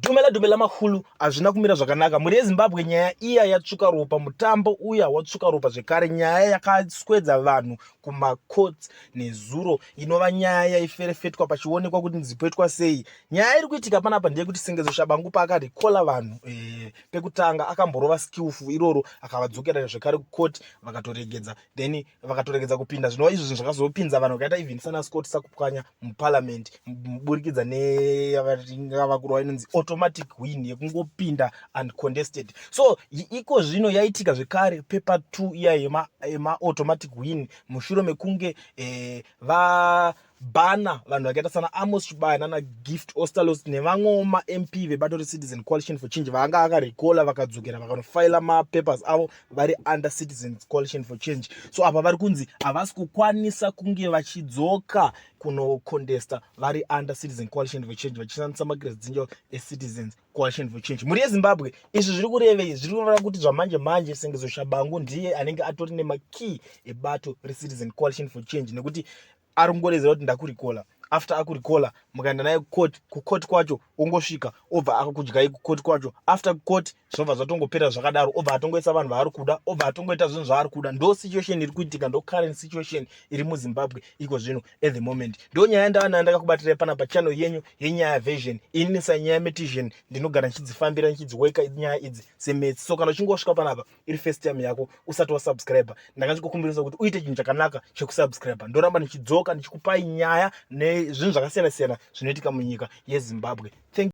Dumela dumela mahulu, hazvina kumira zvakanaka mhuri yeZimbabwe. Nyaya iya yatsvuka ropa, mutambo uya watsvuka ropa zvekare. Nyaya yakaswedza vanhu kumacourts nezuro, inova nyaya yaiferefetwa pachionekwa kuti nzipoitwa sei. Nyaya iri kuitika panapa ndeyekuti Sengezo Shabangu paakarecalla vanhu pekutanga, akamborova skillful iroro, akavadzokera zvekare kucourt, vakatoregedza, then vakatoregedza kupinda. Zvinova izvo zvinhu zvakazopinza vanhu vakaita even sana Scott Sakupwanya muparliament muburikidza neyatingava kurova inonzi automatic win yekungopinda uncontested. So iko zvino yaitika zvekare paper 2 iya yemaautomatic win, mushure mekunge vabhana vanhu vakaita sana Amos Chibaya nana Gift Ostalos nevamwewo maMP vebato reCitizen Coalition for Change vanga akarecalla, vakadzokera vakanofaila mapapers avo vari under Citizens Coalition for Change. So apa vari kunzi havasi kukwanisa kunge vachidzoka kunocontesta vari under Citizen Coalition for Change, vachishandisa macredential eCitizens Coalition for Change. Mhuri yeZimbabwe, izvi zviri kurevei? Zviri kureva kuti zvamanje manje Sengezo Shabangu ndiye anenge atori nemakey ebato reCitizen Coalition for Change, nekuti ari kungorezera kuti ndakurecalla. After akurecalla, mukaenda naye kucourt, kucourt kwacho ongosvika obva akukudyai kucourt kwacho. After court zvinobva zvatongopera zvakadaro, obva atongoisa vanhu vaari kuda, obva atongoita zvinhu zvaari kuda. Ndo situation iri kuitika, ndo current situation iri muZimbabwe iko zvino at the moment. Ndo nyaya ndava nayo ndakakubatirai panapa, channel yenyu yeNyaya Version. Ini sanyaya metician ndinogara ndichidzifambira, ndichidziweka nyaya idzi semetsi. So kana uchinge wasvika panapa iri first time yako, usati wasubscribe, ndanga ndichikukumbirisa kuti uite chinhu chakanaka chekusubscribe. Ndoramba ndichidzoka ndichikupai nyaya nezvinhu zvakasiyana siyana zvinoitika munyika yeZimbabwe. Thank.